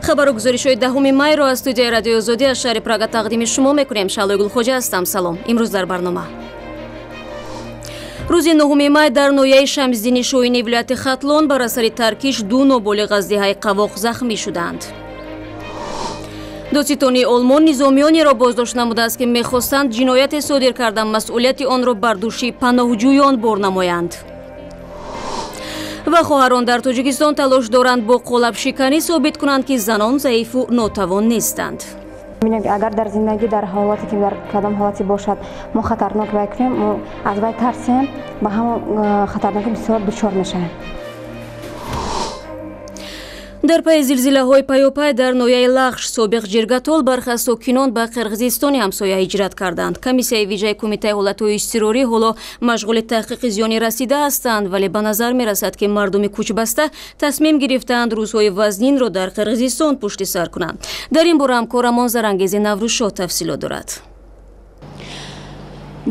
Хабару гузоришҳои 10 майро аз студияи Радиои Озодӣ аз шаҳри Прага тақдими шумо мекунем. Шаҳлои Гулхоҷа ҳастам. Салом. Имрӯз дар барнома. Рӯзи 9 май дар ноҳияи Шамсиддини Шоҳини вилояти Хатлон бар асари таркиш ду ноболиғ аз деҳаи Қавоқ захмӣ шуданд. Додситонии Олмон низомиёнеро боздошт намудааст, ки мехостанд ҷинояте содир карда, масъулияти онро бар дӯши паноҳҷӯён бор намоянд. Ва хоҳарон дар Тоҷикистон талош доранд бо қолабшиканӣ собит кунанд, ки занон заифу нотавон нестанд. Агар дар зиндагӣ, дар ҳолате ки дар кадом ҳолате бошад, мо хатарнок вай кунем, мо аз вай тарсем, ба ҳамон хатарнокӣ бисёр дучор мешавем. Дар пайи зилзилаҳои паёпай дар ноҳияи Лахш, собиқ Ҷиргатол, бархе аз сокинон ба Қирғизистони ҳамсоя ҳиҷрат карданд. Комиссияи вижаи Кумитаи ҳолатҳои изтирорӣ ҳоло машғули таҳқиқи зиёни расида ҳастанд, вале ба назар мерасад, ки мардуми кӯчбаста тасмим гирифтаанд рӯзҳои вазнинро дар Қирғизистон пушти сар кунанд. Дар ин бора ҳамкорамон Зарангези Наврӯзшоҳ тафсилот дорад.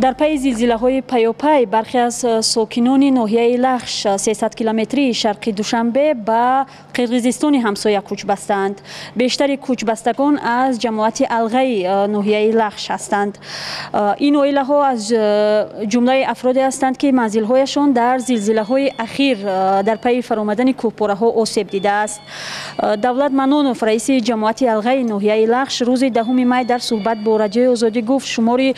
Дар пайи зилзилаҳои паёпай бархе аз сокинони ноҳияи Лахш, 300 километрии шарқи Душанбе, ба Қирғизистони ҳамсоя кӯч бастаанд. Бештари кӯчбастагон аз ҷамоати Алғаи ноҳияи Лахш ҳастанд. Ин оилаҳо аз ҷумлаи афроде ҳастанд, ки манзилҳояшон дар зилзилаҳои ахир дар пайи фаромадани кӯҳпораҳо осеб дидааст. Давлат Манонов, раиси ҷамоати Алғаи ноҳияи Лахш, рӯзи 10 май дар суҳбат бо Радиои Озодӣ гуфт, шумори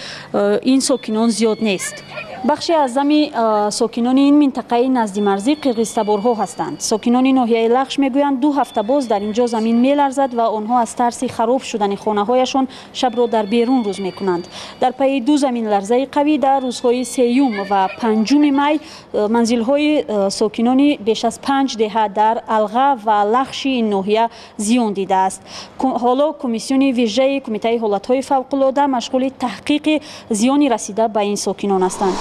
ин сокинон зиёд нест. Бахши аъзами сокинони ин минтақаи наздимарзӣ қирғизтаборҳо ҳастанд. Сокинони ноҳияи Лахш мегӯянд, 2 ҳафта боз дар ин ҷо замин меларзад ва онҳо аз тарси хароб шудани хонаҳояшон шабро дар берун рӯз мекунанд. Дар пайи ду заминларзаи қавӣ дар рӯзҳои 3 ва 5 май манзилҳои сокинони беш аз 5 деҳа дар Алға ва Лахши ин ноҳия зиён дидааст. Ҳоло комиссиони вижаи Кумитаи ҳолатҳои фавқулода машғули таҳқиқи зиёни расида ба ин сокинон ҳастанд.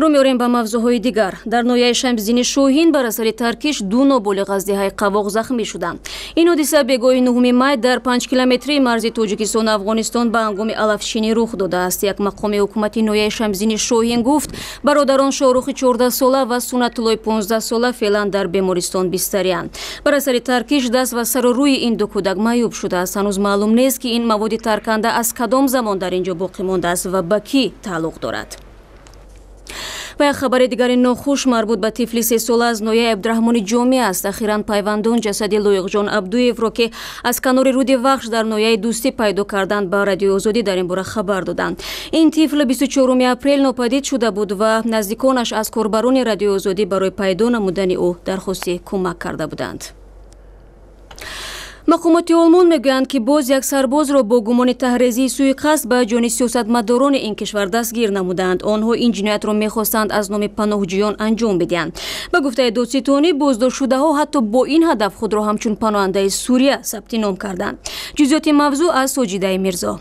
Рӯ меорем ба мавзӯъҳои дигар. Дар ноҳияи Шамсиддини Шоҳин бар асари таркиш ду ноболиғ аз деҳаи Қавоқ захмӣ шуданд. Ин ҳодиса бегоҳи 9 май дар 5 километрии марзи Тоҷикистону Афғонистон ба ҳангоми алафчинӣ рух додааст. Як мақоми ҳукумати ноҳияи Шамсиддини Шоҳин гуфт, бародарон Шоҳрухи 14-сола ва Суннатуллои 15-сола феълан дар бемористон бистариянд. Бар асари таркиш даст ва сару рӯи ин ду кӯдак маъюб шудааст. Ҳанӯз маълум нест, ки ин маводи тарканда аз кадом замон дар ин ҷо боқӣ мондааст ва ба кӣ тааллуқ дорад. Ва як хабари дигари нохуш марбут ба тифли 3-сола аз ноҳияи Абдураҳмони Ҷомӣ аст. Ахиран пайвандон ҷасади Лоиқҷон Абдуевро, ки аз канори руди Вахш дар ноҳияи Дӯстӣ пайдо карданд, ба Радиои Озодӣ дар ин бора хабар доданд. Ин тифл 24 апрел нопадид шуда буд ва наздиконаш аз корбарони Радиои Озодӣ барои пайдо намудани ӯ дархости кӯмак карда буданд. Мақомоти Олмон мегӯянд, ки боз як сарбозро бо гумони таҳрезии суиқасд ба ҷони сиёсатмадорони ин кишвар дастгир намуданд. Онҳо ин ҷиноятро мехостанд аз номи паноҳҷӯён анҷом бидиҳанд. Ба гуфтаи додситонӣ, боздоштшудаҳо ҳатто бо ин ҳадаф худро ҳамчун паноҳандаи Сурия сабти ном карданд. Ҷузъиёти мавзӯъ аз Соҷидаи Мирзо.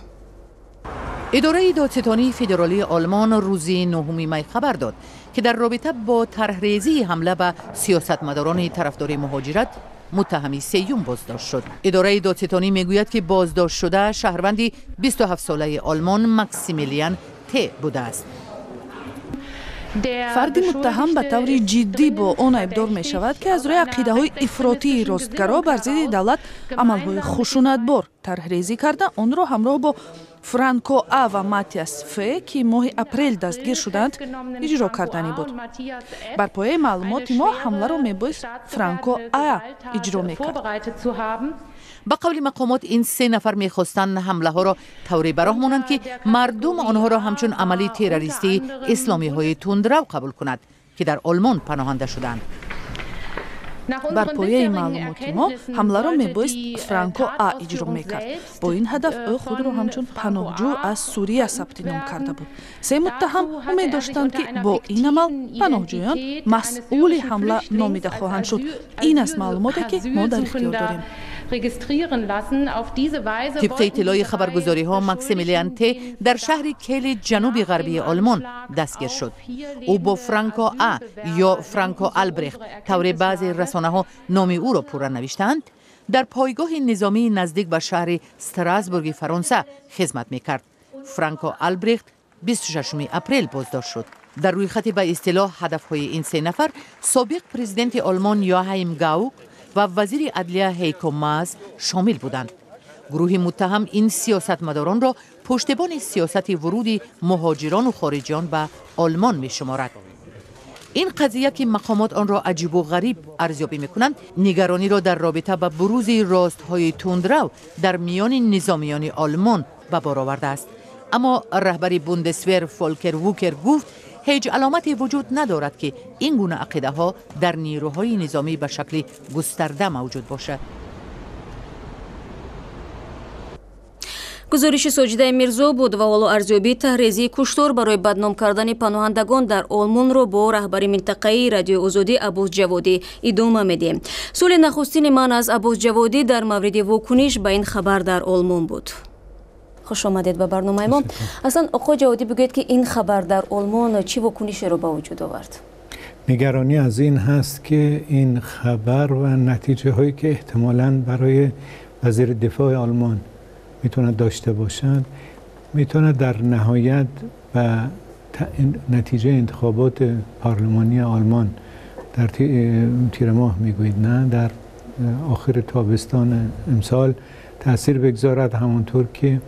Идораи додситонии федералии Олмон рӯзи 9 май хабар дод, ки дар робита бо тарҳрезии ҳамла ба сиёсатмадорони тарафдори муҳоҷират муттаҳами сеюм боздошт шуд. Идораи додситонӣ мегӯяд, ки боздоштшуда шаҳрванди 27-солаи Олмон Максимилиан Т будааст. Фарди муттаҳам ба таври ҷиддӣ бо он айбдор мешавад, ки аз рӯи ақидаҳои ифротии ростгаро бар зидди давлат амалҳои хушунатбор тарҳрезӣ карда, онро ҳамроҳ бо Франко А ва Матиас Ф, ки моҳи апрел дастгир шуданд, иҷро карданӣ буд. Бар пояи маълумоти мо ҳамларо мебоист Франко А иҷро мекард. Ба қавли мақомот, ин се нафар мехостанд ҳамлаҳоро тавре ба роҳ монанд, ки мардум онҳоро ҳамчун амали террористии исломиҳои тундрав қабул кунад, ки дар Олмон паноҳанда шуданд. Бар пояи маълумоти мо ҳамларо мебоист Франко А иҷро мекард. Бо ин ҳадаф ӯ худро ҳамчун паноҳҷӯ аз Сурия сабти ном карда буд. Се муттаҳам умед доштанд, ки бо ин амал паноҳҷӯён масъули ҳамла номида хоҳанд шуд. Ин аст маълумоте, ки мо дар ихтиёр дорем. Тибқи иттилои хабаргузориҳо, Максимилиан Т дар шаҳри Кели ҷануби ғарбии Олмон дастгир шуд. Ӯ бо Франко А ё Франко Албрехт, тавре баъзе расонаҳо номи ӯро пурра навиштаанд, дар пойгоҳи низомии наздик ба шаҳри Страсбурги Фаронса хизмат мекард. Франко Албрехт 26 апрел боздошт шуд. Дар рӯйхати ба истилоҳ ҳадафҳои ин се нафар собиқ президенти Олмон Йоахим Гаук, ва вазири адлия Ҳейко Маас шомил буданд. Гурӯҳи муттаҳам ин сиёсатмадоронро пуштибони сиёсати вуруди муҳоҷирону хориҷиён ба Олмон мешуморад. Ин қазия, ки мақомот онро аҷибу ғариб арзёбӣ мекунанд, нигарониро дар робита ба бурузи ростҳои тундрав дар миёни низомиёни Олмон ба бор овардааст. Аммо раҳбари Бундесвер Фолкер Вукер гуфт, ҳеҷ аломате вуҷуд надорад, ки ин гуна ақидаҳо дар нерӯҳои низомӣ ба шакли густарда мавҷуд бошад. Гузориши Соҷидаи Мирзо буд ва ҳоло арзёбии таҳрезии куштор барои бадном кардани паноҳандагон дар Олмонро бо раҳбари минтақаи Радиои Озодӣ Аббос Ҷаводӣ идома медиҳем. Суоли нахустини ман аз Аббос Ҷаводӣ дар мавриди вокуниш ба ин хабар дар Олмон буд. Хуш омадед ба барномаи мо. Аслан, оқо Ҷаводӣ, бигӯед, ки ин хабар дар Олмон чӣ вокунишеро ба вуҷуд овард? Нигаронӣ аз ин ҳаст, ки ин хабар ва натиҷаҳое, ки эҳтимолан барои вазири дифои Олмон میتواند داشته باشد، میتواند در نهایت به نتیجه انتخابات پارلمانی آلمان در تیر ماه میگویید، نه، در آخر تابستان امسال تاثیر بگذارد، همانطور که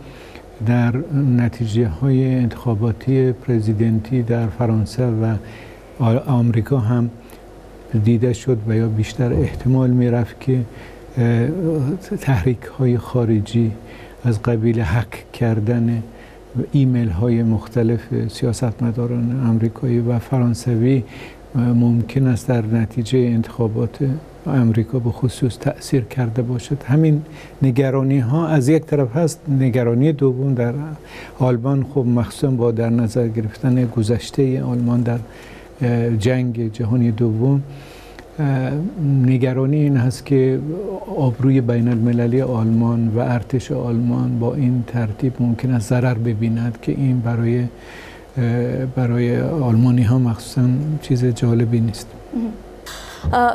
در نتیجه های انتخاباتی پرزیدنتی در فرانسه و آمریکا هم دیده شد و یا بیشتر احتمال میرفت که تحریک های خارجی از قبیل هک کردن ایمیل های مختلف سیاستمداران آمریکایی و فرانسوی ممکن است در نتیجه انتخابات امریکا به خصوص تأثیر کرده باشد. همین نگرانی ها از یک طرف هست. نگرانی دوم در آلمان، خب مخصوصا با در نظر گرفتن گذشته آلمان در جنگ جهانی دوم، نگرانی این هست که آبروی بین المللی آلمان و ارتش آلمان با این ترتیب ممکن است ضرر ببیند که این برای آلمانی ها مخصوصا چیز جالبی نیست.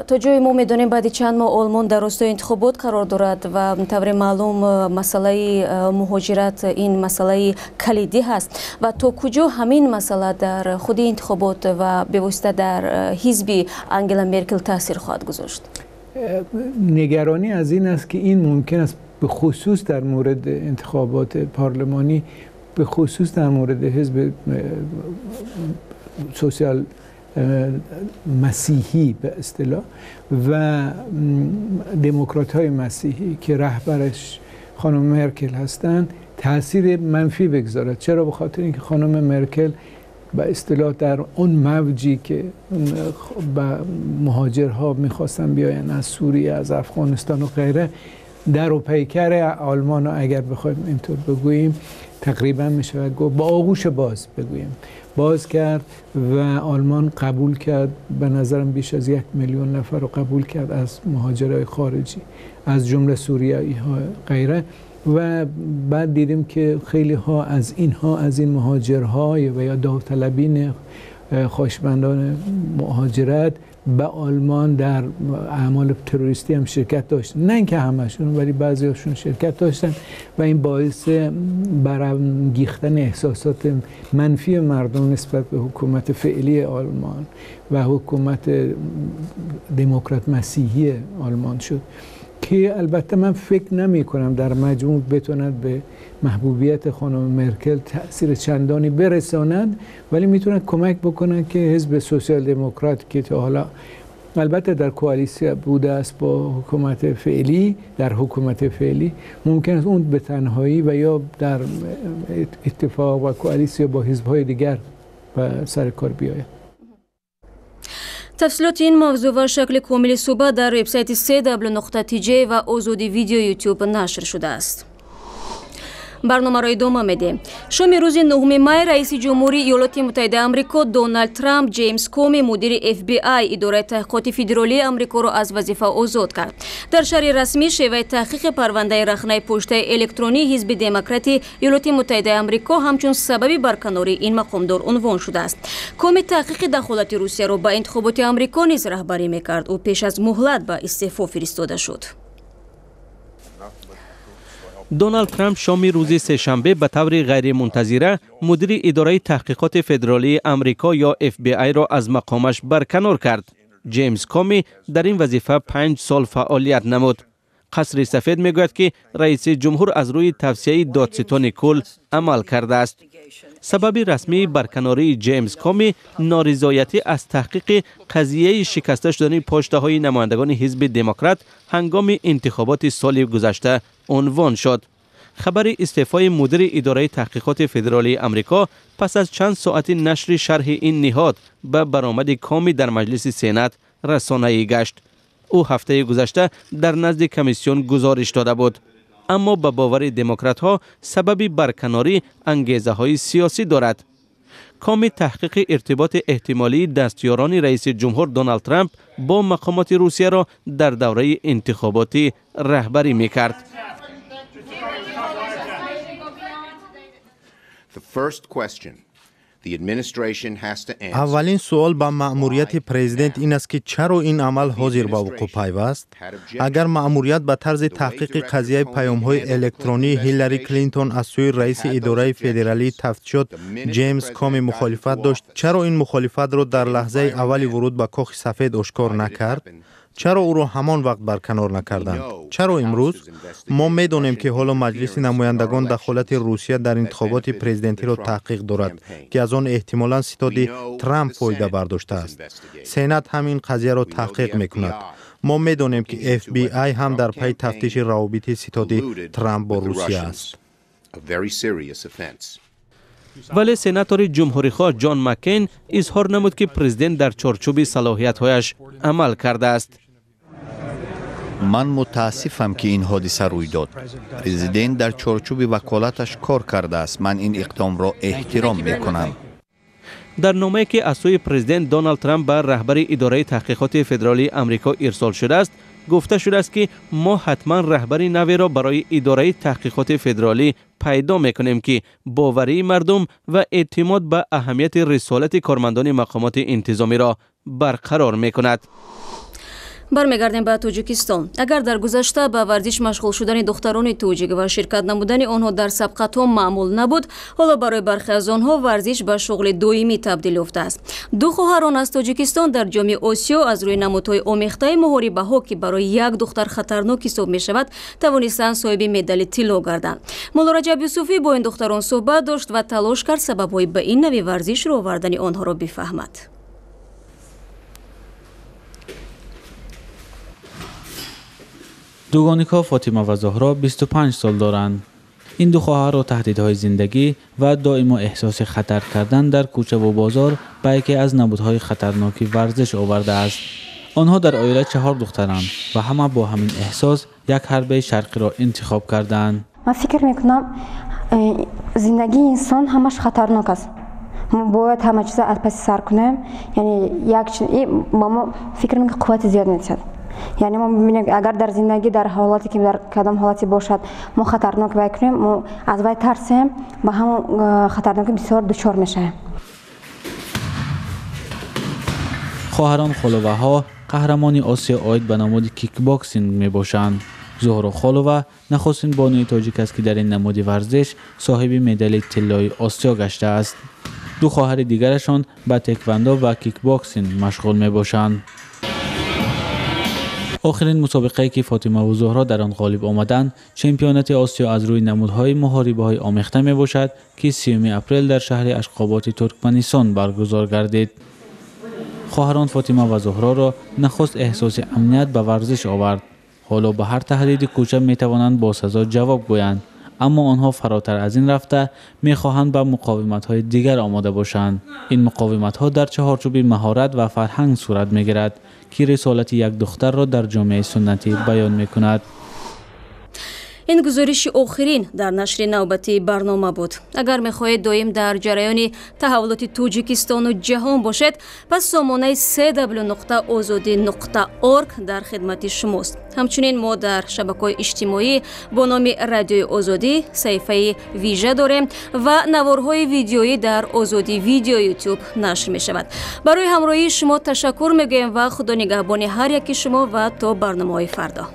То ҷое мо медонем, баъди чанд моҳ Олмон дар ростои интихобот қарор дорад ва тавре маълум, масъалаи муҳоҷират ин масъалаи калидӣ ҳаст. Ва то куҷо ҳамин масъала дар худи интихобот ва бевосита дар ҳизби Ангела Меркел таъсир хоҳад гузошт? Нигаронӣ аз ин аст, ки ин мумкин аст به خصوص در مورد انتخابات پارلمانی، به خصوص در مورد حزب سوسیال مسیحی به اصطلاح و دموکرات های مسیحی که رهبرش خانم مرکل هستند، تاثیر منفی بگذارد. چرا؟ به خاطر اینکه خانم مرکل به اصطلاح در اون موجی که مهاجرها میخواستن بیاین از سوریه، از افغانستان و غیره، در و پیکر آلمان رو اگر بخوایم اینطور بگوییم، تقریبا میشه گفت با آغوش باز بگوییم باز کرد و آلمان قبول کرد. به نظرم بیش از 1 میلیون نفر رو قبول کرد از مهاجرای خارجی، از جمله سوریایی ها غیره. و بعد دیدیم که خیلی ها از اینها، از این مهاجرها و یا داوطلبین خواهشمندان مهاجرت به آلمان، در اعمال تروریستی هم شرکت داشتن. نه اینکه همشون، ولی بعضیاشون شرکت داشتن و این باعث برانگیختن احساسات منفی مردم نسبت به حکومت فعلی آلمان و حکومت دموکرات مسیحی آلمان شد که البته من فکر نمی کنم در مجموع بتواند به محبوبیت خانم مرکل تاثیر چندانی برساند، ولی میتونه کمک بکنه که حزب سوسیال دموکرات که تا حالا البته در کوالیسیا بوده است با حکومت فعلی، در حکومت فعلی ممکن است اون به تنهایی و یا در اتفاق و کوالیسیا با حزب‌های دیگر به سر کار بیاید. Тафсилоти ин мавзӯъ ва шакли комили суҳбат дар вебсайти cw.tj ва Озоди Видео Ютуб нашр шудааст. Барномаро идома медиҳем. Шоми рӯзи 9 май раиси ҷумҳурии Иёлоти Муттаҳидаи Амрико Доналд Трамп Ҷеймс Коми, мудири FBI, идораи таҳқиқоти федералии Амрикоро, аз вазифа озод кард. Дар шарҳи расмӣ, шеваи таҳқиқи парвандаи рахнаи поштаи электронии ҳизби демократии Иёлоти Муттаҳидаи Амрико ҳамчун сабаби барканории ин мақомдор унвон шудааст. Коми таҳқиқи дахолати Русияро ба интихоботи Амрико низ раҳбарӣ мекард. Ӯ пеш аз муҳлат ба истеъфо фиристода шуд. Доналд Трамп шоми рӯзи сешанбе ба таври ғайримунтазира мудири идораи таҳқиқоти федералии Амрико ё FBI-ро аз мақомаш барканор кард. Ҷеймс Коми дар ин вазифа 5 сол фаъолият намуд. Қасри Сафед мегӯяд, ки раиси ҷумҳур аз рӯи тавсияи додситони кул амал кардааст. Сабаби расмии барканории Ҷеймс Коми норизоятӣ аз таҳқиқи қазияи шикаста шудани почтаҳои намояндагони ҳизби Демократ ҳангоми интихоботи соли гузашта унвон шуд. Хабари истеъфои мудири идораи таҳқиқоти федералии Амрико пас аз чанд соати нашри шарҳи ин ниҳод ба баромади Коми дар маҷлиси Сенат расонаӣ гашт. Ӯ ҳафтаи гузашта дар назди комиссион гузориш дода буд. Аммо ба бовари демократҳо сабаби барканорӣ ангезаҳои сиёсӣ дорад. Коми таҳқиқи иртиботи эҳтимолии дастёрони раиси ҷумҳур Доналд Трамп бо мақомоти Русияро дар давраи интихоботӣ раҳбарӣ мекард. Аввалин суол ба маъмурияти президент ин аст, ки чаро ин амал ҳозир ба вуқӯъ пайваст? Агар маъмурият ба тарзи таҳқиқи қазияи паёмҳои электронии Ҳиллари Клинтон аз сӯи раиси идораи федералии тафтишот Ҷеймс Коми мухолифат дошт, чаро ин мухолифатро дар лаҳзаи аввали вуруд ба Кохи Сафед ошкор накард? Чаро ӯро ҳамон вақт барканор накарданд? Чаро имрӯз? Мо медонем, ки ҳоло Маҷлиси намояндагон дахолати Русия дар интихоботи президентиро таҳқиқ дорад, ки аз он эҳтимолан ситоди Трамп фоида бардоштааст. Сенат ҳам ин қазияро таҳқиқ мекунад. Мо медонем, ки FBI ҳам дар пайи тафтиши равобити ситоди Трамп бо Русия аст. Вале сенатори ҷумҳурихоҳ Ҷон Маккейн изҳор намуд, ки президент дар чорчӯби салоҳиятҳояш амал кардааст. Ман мутаассифам, ки ин ҳодиса рӯй дод. Президент дар чорчӯби ваколаташ кор кардааст. Ман ин иқдомро эҳтиром мекунам. Дар номае, ки аз сӯи президент Доналд Трамп ба раҳбари идораи таҳқиқоти федералии Амрико ирсол шудааст, гуфта шудааст, ки мо ҳатман раҳбари наверо барои идораи таҳқиқоти федералӣ пайдо мекунем, ки боварии мардум ва эътимод ба аҳамияти рисолати кормандони мақомоти интизомиро барқарор мекунад. Бармегардем ба Тоҷикистон. Агар дар гузашта ба варзиш машғул шудани духтарони тоҷик ва ширкат намудани онҳо дар сабқатҳо маъмул набуд, ҳоло барои бархе аз онҳо варзиш ба шуғли доимӣ табдил ёфтааст. Ду хоҳарон аз Тоҷикистон дар Ҷоми Осиё аз рӯи намудҳои омехтаи муҳорибаҳо, ки барои як духтар хатарнок ҳисоб мешавад, тавонистанд соҳиби медали тилло гарданд. Муллораҷаб Юсуфӣ бо ин духтарон суҳбат дошт ва талош кард сабабҳои ба ин нави варзиш рӯ овардани онҳоро бифаҳмад. Дугоникҳо Фотима ва Зуҳро 25 сол доранд. Ин ду хоҳарро таҳдидҳои зиндагӣ ва доимо эҳсоси хатар кардан дар кӯчаву бозор ба яке аз намудҳои хатарноки варзиш овардааст. Онҳо дар оила 4 духтаранд ва ҳама бо ҳамин эҳсос як ҳарбаи шарқиро интихоб карданд. Ман фикр мекунам, зиндагии инсон ҳамаш хатарнок аст. Мо бояд ҳама чиза аз паси сар кунем. Яъне як ба мо фикр мекунам, қуввати зиёд медиҳад. Яъне мо мебинем, агар дар зиндагӣ дар ҳолате ки дар кадом ҳолате бошад, мо хатарнок вай кунем, мо аз вай тарсем, ба ҳамон хатарнокӣ бисёр дучор мешавем. Хоҳарон Холоваҳо қаҳрамони Осиё оид ба намуди кикбоксинг мебошанд. Зуҳро Холова нахустин бонуи тоҷик аст, ки дар ин намуди варзиш соҳиби медали тиллои Осиё гаштааст. Ду хоҳари дигарашон ба теквандо ва кикбоксинг машғул мебошанд. Охирин мусобиқае, ки Фотима ва Зуҳро дар он ғолиб омаданд, чемпионати Осиё аз рӯи намудҳои муҳорибаҳои омехта мебошад, ки 30 апрел дар шаҳри Ашқоботи Туркманистон баргузор гардид. Хоҳарон Фотима ва Зуҳроро нахуст эҳсоси амният ба варзиш овард. Ҳоло ба ҳар таҳдиди кӯча метавонанд бо сазо ҷавоб гӯянд, аммо онҳо фаротар аз ин рафта мехоҳанд ба муқовиматҳои дигар омода бошанд. Ин муқовиматҳо дар чаҳорчӯби маҳорат ва фарҳанг сурат мегирад, ки рисолати як духтарро дар ҷомеаи суннатӣ баён мекунад. Ин гузориши охирин дар нашри навбатии барнома буд. Агар мехоҳед доим дар ҷараёни таҳаввулоти Тоҷикистону ҷаҳон бошед, пас сомонаи cw.ozodi.org дар хидмати шумост. Ҳамчунин мо дар шабакаҳои иҷтимоӣ бо номи Радиои Озодӣ саҳифаи вижа дорем ва наворҳои видеоӣ дар Озодӣ Видео Ютуб нашр мешавад. Барои ҳамроҳии шумо ташаккур мегӯем ва худо нигаҳбони ҳар яки шумо ва то барномаҳои фардо.